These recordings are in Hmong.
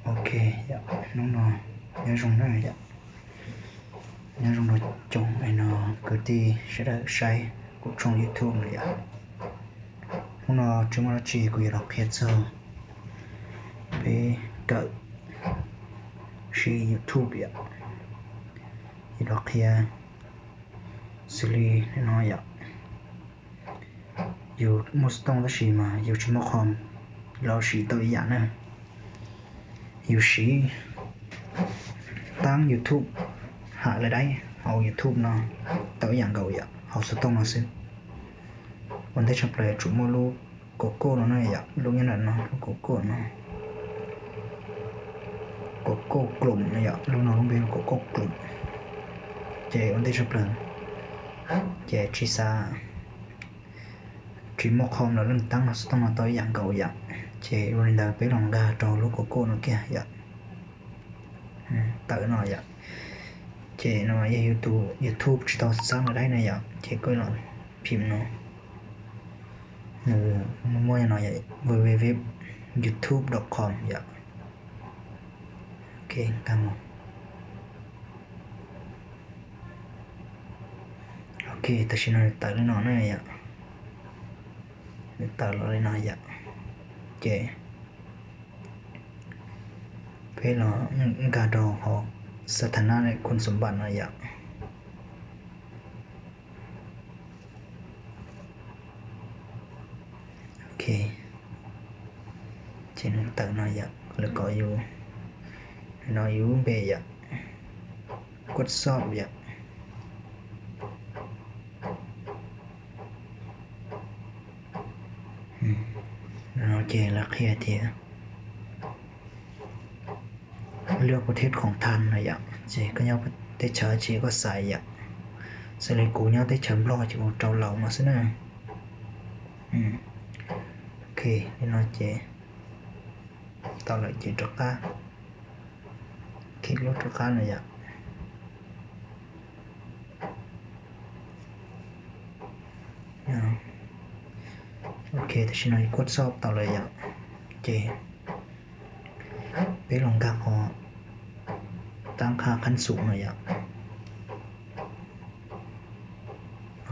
Ok, yog hnub no nyob zoo na yom, nyob zoo rau cov no kwv tij sawv daws saib kuv tshooj YouTube no yom. Hnub no tsis muaj dab tsi, kuv yuav los qhia txog peb kawm siv YouTube yom, yuav los qhia xws li no yom. Yus muaj xov tooj tab sis mas yus tsis muaj qhov los siv tau ib yam na. Yus siv tab YouTube, ham lawv daib hauv YouTube no tau ib yam nkaus yom, hauv xov tooj no xwb. Ua ntej tshaj plaws yuav tsum muaj lub Google no na yom, lub nyob ntawm no, lub Google no, Google Chrome no yom, lub no lub npe Google Chrome. Ces ua ntej tshaj plaws ces tsis xav, tsis muaj qhov los leej tab hauv xov tooj no tau ib yam nkaus yom. Ces ua li ntawd peb los nkag rau lub Google no kiag yom. Tawm no yom. Ces no yog YouTube, YouTube tsis tau xaab lawv daib na yom, ces koj los phim no, nws muaj no yom, www youtube dot com yom. Ok, nkag mus. Ok, tam sim no nws tawm li no na yom, nws tawm los li no yom. Ces peb los nkag rau hauv xab tha nab lej khun xum npam no yom. Ok, ces nws tawm no yom, lawv kom yus, no yus lub npe yom, Kuab Xauj yom. No ces lawv qhia tias lwm pua thiab khoom tham no yom, ces koj nyob teb chaws tsi koj xaiv yom. Xws li kuv nyob teb chaws Nplog ces kuv rau laus no xwb na. Ok, li no ces tau lawm ces rov qab, khij lub rov qab no yom. Ok, tam sim no Kuab Xauj tau lawm yom. Ces peb los nkag qhov tab qha khab xum no yom.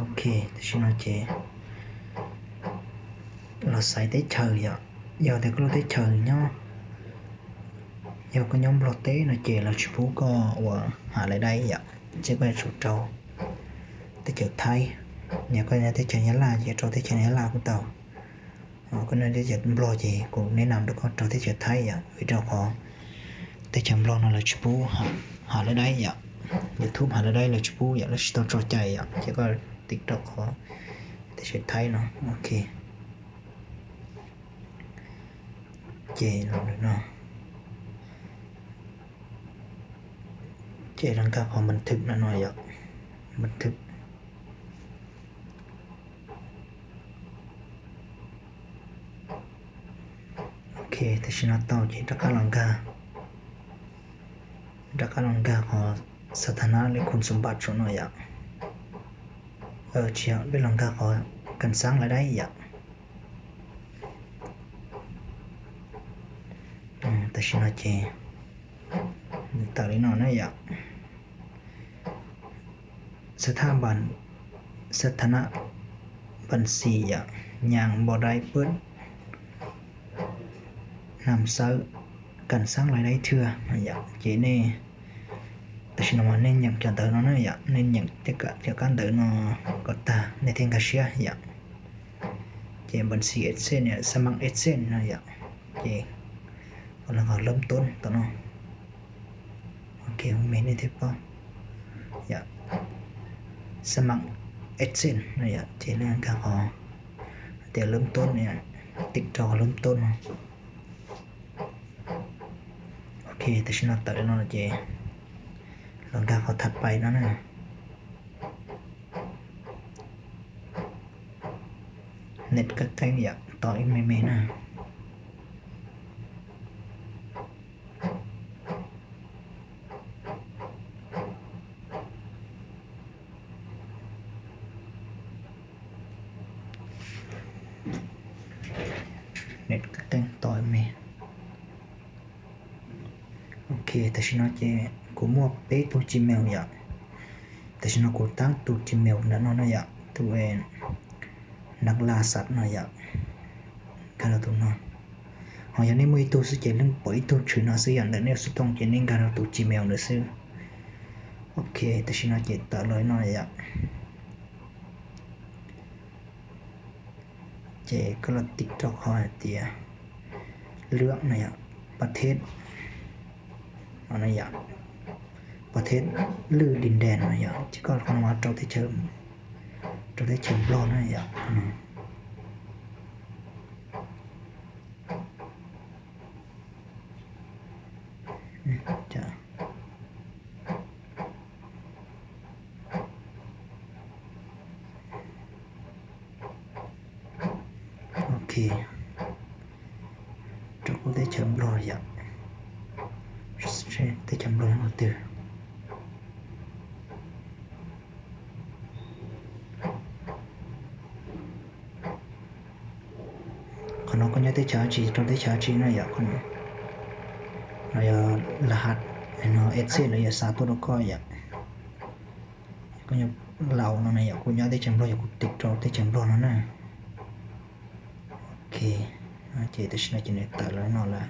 Ok, tam sim no ces los xaiv teb chaws yom. Yog tias koj lub teb chaws nyob, yog koj nyob Nplog teb no ces lawv tsis pub koj ua ham lawv daib yom, ces koj yuav tsum rau teb chaws Thaib. Yog koj nyob teb chaws Nyab Laj ces rau teb chaws Nyab Laj kuj tau. Koj nyob teb chaws Nplog ces kuv neb nam rau koj rau teb chaws Thaib yom, vim rau qhov teb chaws Nplog no lawv tsis pub ham lawv daib yom. YouTube ham lawv daib lawv tsis pub yom, lawv tsis tau tso cai yom, ces koj tiv rau qhov teb chaws Thaib no. Ok, ces los no, ces los nkag qhov npas thwm no no yom, npas thwm. Ok, tam sim no tau ces rov qab los nkag, rov qab los nkag qhov xab tha nab lej khun xum npam saum no yom. Tsis yog, peb los nkag qhov kas xaab lawv daib yom. Tam sim no ces tawm li no na yom. Xab tha npam, xab tha nab npam xis yom, nyam npau daib pwb nam xawb kas xaab lawv daib thwj yom. Ces nej, tam sim no mas nej nyeem cov ntawv no na yom, nej nyeem tej cov kab ntawv no kom tag nej thiaj nkag siab yom. Ces npam xis ej xej, xab mam ej xej no yom. Ces ua lawv qhov lawb toob tom no. Ok, ua me nej thiaj paub yom. Xab mam ej xej no yom, ces nej nkag qhov hais tias lawb toob no, tim rau qhov lawb toob no. Ok, tam sim no tawm li no ces los nkag qhov tham pais no na. Net qeeb qeeb yom, tos ib me me na. Net qeeb qeeb tos ib me. Ok, tam sim no ces kuv muaj peb tug Gmail yom. Tam sim no kuv tab tus Gmail ntawm no no yom, tus Nab Laj Xas no yom, nkag rau tus no. Ho yog nej muaj ib tug xwb ces leej pom ib tug tshwm no xwb yom, ntawm nej xov tooj ces nej nkag rau tus Gmail ntawd xwb. Ok, tam sim no ces tawm los no yom. Ces koj los tim rau qhov hais tias lwm no yom, pas thej no yom, pas thej lwm di ndes no yom, ces koj qhov no rau teb chaws, rau teb chaws Nplog no yom. Ok, rau kuv teb chaws Nplog yom, teb chaws Nplog ua twg. Qhov no koj nyob teb chaws tsi rau teb chaws tsi no yom, qhov no yog laj hat no, ej xej lawv yuav xa tuaj rau koj yom. Koj nyob Laus no na yom, kuv nyob teb chaws Nplog yog kuv tim rau teb chaws Nplog no na. Ok, ces tam sim no ces nws tawm los no lawm.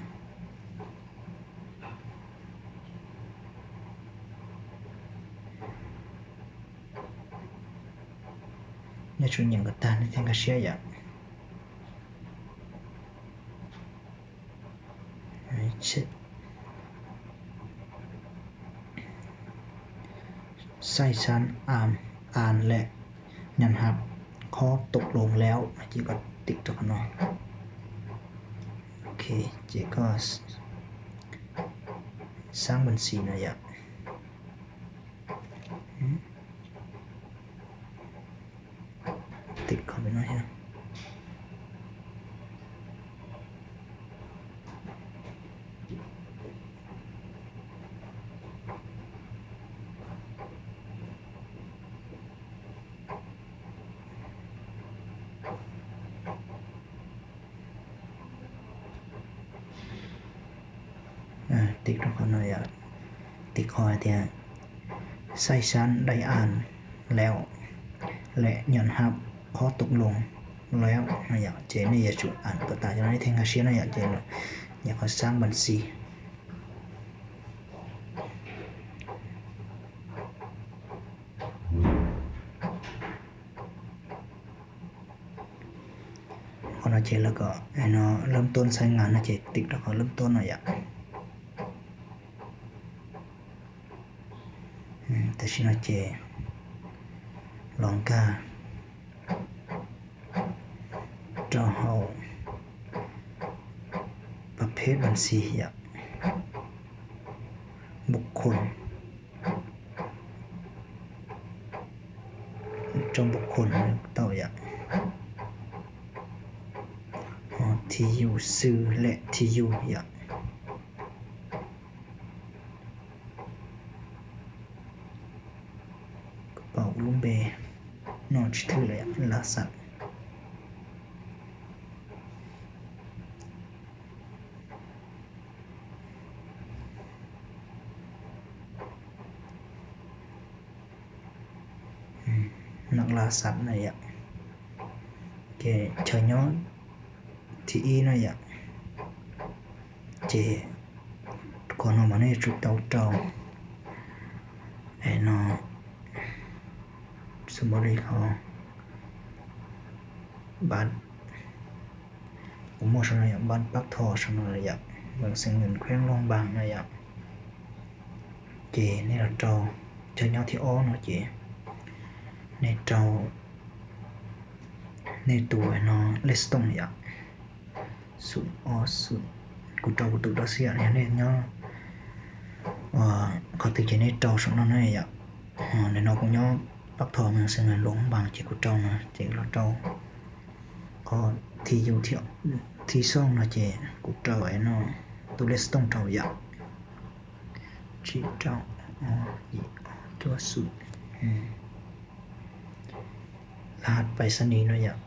Nyob tsum nyeem kom tag nej thiaj nkag siab yom. Xaij xan an lem, nyan hab khob tuk loos lawm no ces koj tim rau qhov no. Ok, ces koj xaab npas xis no yom. Tim qhov no thiab. Tim rau qhov no yom, tim qhov hais tias xaij xaab dai an lawm, lem nyan hab khob tuk loos lawm no yom, ces nej yuav tsum an kom tas cov no nej thiaj nkag siab no yom, ces nyem qhov xaab npas xis. Qhov no ces lawv kom no lab tuab xaiv ngas no ces tim rau qhov lab tuab no yom. Tam sim no ces los nkag rau hauv pas pheb npas xis yom, npuk khun, rau npuk khun tau yom. Ho thi yus xwb lem thi yus yom. Kuv paub lub npe no tsis thwj lawm, Laj Xas. Nab Laj Xas na yom. Ces chaw nyob thib ib na yom. Ces qhov no mas nej yuav tsum tau rau no, xws li qhov npab, kuv muaj saum no yom, npab pab tho saum no yom, npab xeev nws khueeb looj npaag na yom. Ces nej los rau chaw nyob thib ob no ces nej rau nej tus no lej xov tooj yom, xum ob xum, kuv rau kuv tus rau xwb yom, yog nej nyob qhov twg ces nej rau saum no na yom. Nim no kuv nyob pab tho nws xeev nws looj npaag ces kuv rau no ces los rau qhov thi yus, thi xooj no ces kuv rau no tus lej xov tooj rau yom. Tsib rau ob yim ob cuaj xum. Laj xas pais xas nis no yom,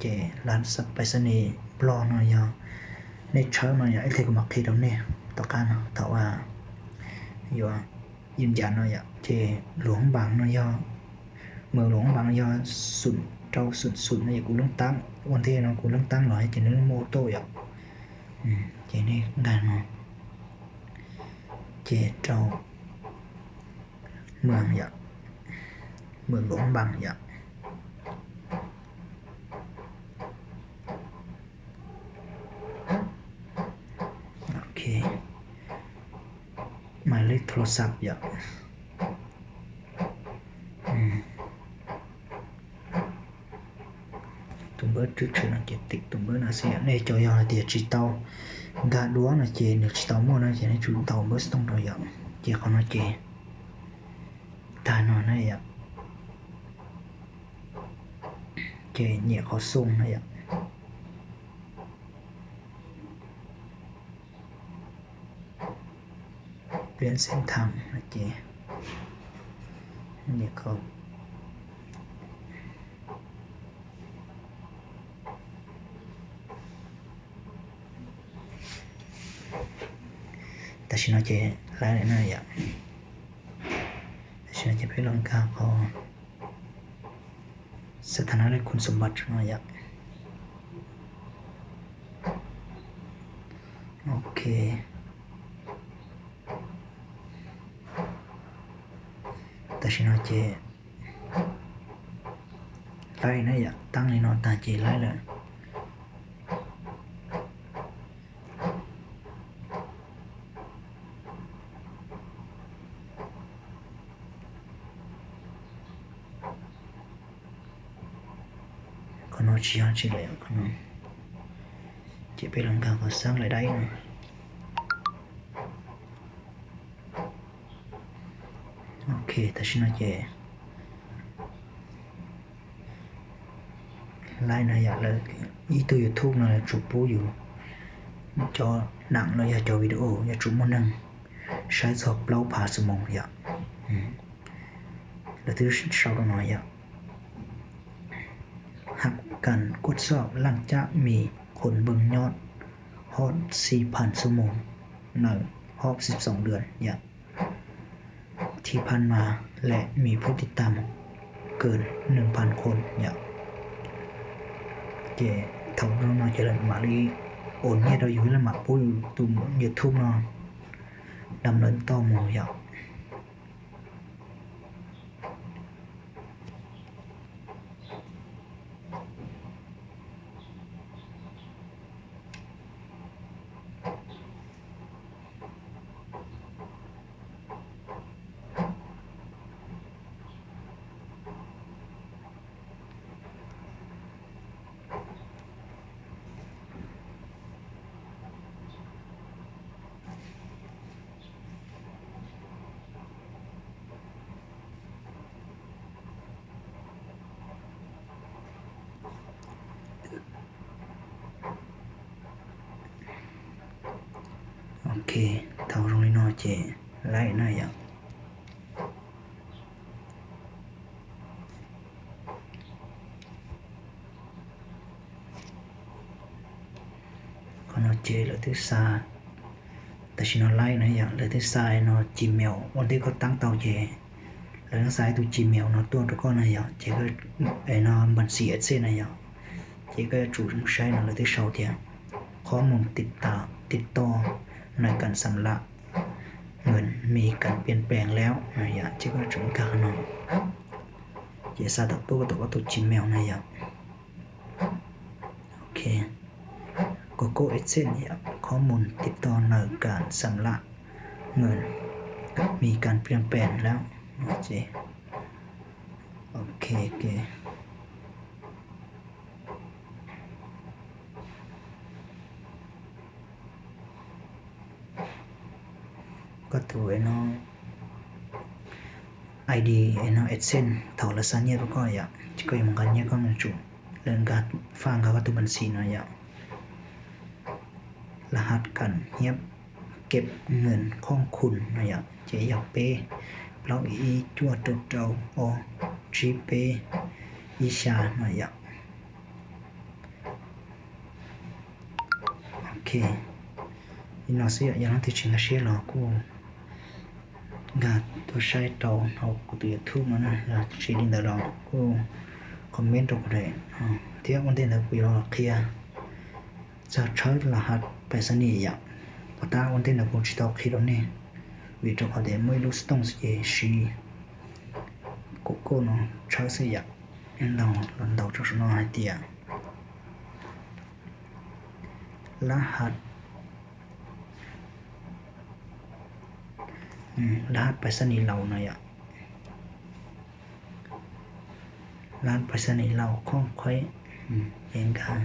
ces laj xas pais xas nis Nplog no yog nej tshawb no yom, ib pliag kuv mam qhia rau nej tom qab no thaum uas yuav yim yam no yom, ces luam npas no yog, mws luam npas no yog xum rau xum xum no yog kuv leej tab, ua ntej no kuv leej tab los ces nws muaj auto yom. Ces nej nkag no, ces rau mws yom, mws luam npas yom. Ok, maj lej thos xav yom. Tus npawb tshwm no ces tim tus npawb no xwb yom. Nej cov yog hais tias tsis tau nkag duab no ces nws tsis tau muaj no ces nej tsum ntaus npawb xov tooj rau yom. Ces qhov no ces tag no na yom. Ces nyiam qhov xoo na yom. Peb xeem tham no ces nyiam qhov Tam sim no ces laib lawm na yom. Tam sim no ces peb los nkag qhov xab tha na lej khun xom npaj no yom. Ok, tam sim no ces laib na yom, tab li no tag ces laib lawm. Qhov no tsis yog tsis lawm qhov no, ces peb los nkag qhov xab laim daim no. Ok, tam sim no ces laib no yom, lawv ib tug YouTube no lawv tsuas pub yus cov nam los yog cov video yuav tsum muaj neeg saib txog plaub phav xuab moos yom. Lawv twb sau rau no yom. Hab kas kuaj xoj laj cab mim khun npwg nyob hob xi phan xuab moos naws hob xi xoos dua yom. Thi phan mas lem mim pub tiv tam kws nwg phan khun yom. Ces thaum zoo no ces lawv mam li ua nyiaj rau yus, lawv mam pub yus tus YouTube no dam lawv tau mus yom. Ok, thaum zoo li no ces laib na yom. Qhov no ces lawv twb xa, tam sim no laib na yom, lawv twb xa no Gmail ua ntej koj tab tau ces lawv twb xa ib tug Gmail no tuaj rau koj na yom, ces no npas xim AdSense na yom, ces koj yuav tsum mus saib no lawv twb sau tias qhob mus tiv toj naws kas xam lam ngwm mim kas piam pees lawm no yom, ces koj yuav tsum nkag no ces xa tawm tuaj koj tom koj tus Gmail na yom. Ok, koj koj AdSense yom, qhob mus tiv toj naws kas xam lam ngwm mim kas piam pees lawm no ces ok, ok. Koj tus no ID no AdSense thaum lawv xa nyiaj rau koj yom, ces koj yuav mus nqa nyiaj koj yuav tsum, lawv nkag, faj nkag koj tus npas xim no yom. Laj has kas hiab keb ngwm khoom khun no yom, ces yog peb plaub ib cuaj rau rau ob tsib peb ib xya no yom. Ok, li no xwb yom, yog leej twg tsis nkag siab los kuj Yog tuaj saib rau hauv kuv tus YouTube no na, yog tsis li ntawd los kuj comment rau kuv thiab. Ua ntej ntawd kuv yuav los qhia txog tshawb laj haj pais xab nis yom. Puas tab ua ntej ntawd kuv tsis tau qhia rau nej, vim rau qhov tias muaj ib lub xov tooj xwb ces siv kuv koj no tshawb xwb yom. Ntaus los ntaus rau saum no hais tias laj haj, laj haj pais xab nis laus no yom. Laj haj pais xab nis laus khob khuaib, ces nkag,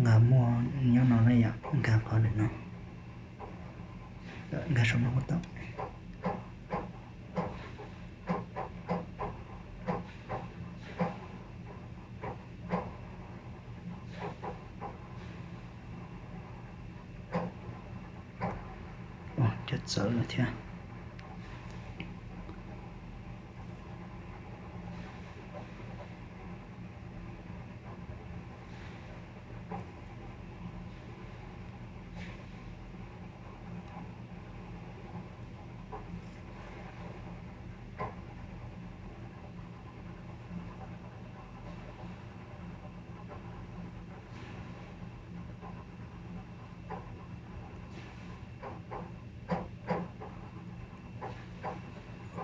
nkag muaj nyob no na yom, nkag qhov ntawm no, nkag saum no tau. Cov txawv lawm thiab.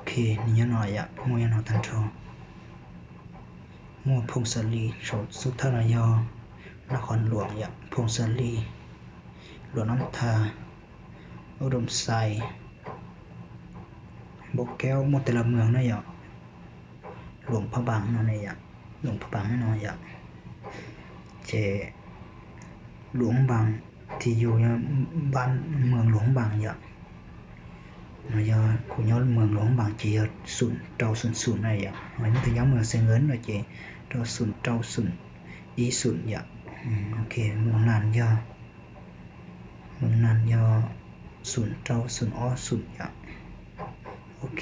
Ok, nws nyob no yom, muaj nyob no tag nrho. Muaj Phoos Xas Lis, saum xub thawj no yog Nab Qhos Luam yom, Phoos Xas Lis, Luam Nab Thas, Ub Doom Xais, Npauj Keub, muaj tej laj mws na yom. Luam Phab Npaas no ne yom, Luam Phab Npaas no yom. Ces Luam Npaas, thì dù yog npab mws Luam Npaas yom, no yog kuv nyob mws Luam Npaas ces yog xoom rau xoom xoom na yom. Ho leej twg nyob mws Xeev Nkees no ces rau xoom rau xoom ib xoom yom. Ok, Moos Nas yog, Moos Nas yog xoom rau xoom ob xoom yom. Ok.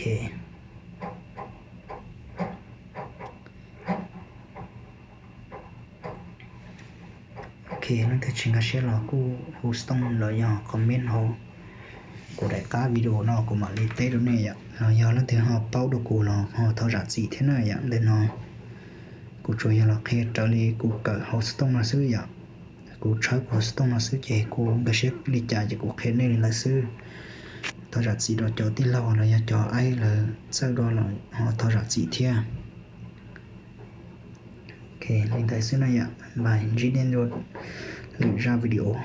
Ok, leej twg tsis nkag siab los kuj hu xov tooj los yog comment hauv kuv daim qab video no kuv mam li teb rau nej yom. Los yog leej twg ho paub dua kuv los ho thov zam txim thiab na yom. Ntawm no kuv tsuas yog los qhia raws li kuv kawm hauv xov tooj no xwb yom. Kuv tshawb kuv hauv xov tooj no xwb ces kuv nkag siab li cas ces kuv qhia nej li ntawd xwb. Thov zam txim rau cov tij laug los yog cov aib lawv txawj dua los ho thov zam txim thiab. Ok, li ntawd xwb na yom. Bye, ntsib nej dua lwm zaj video.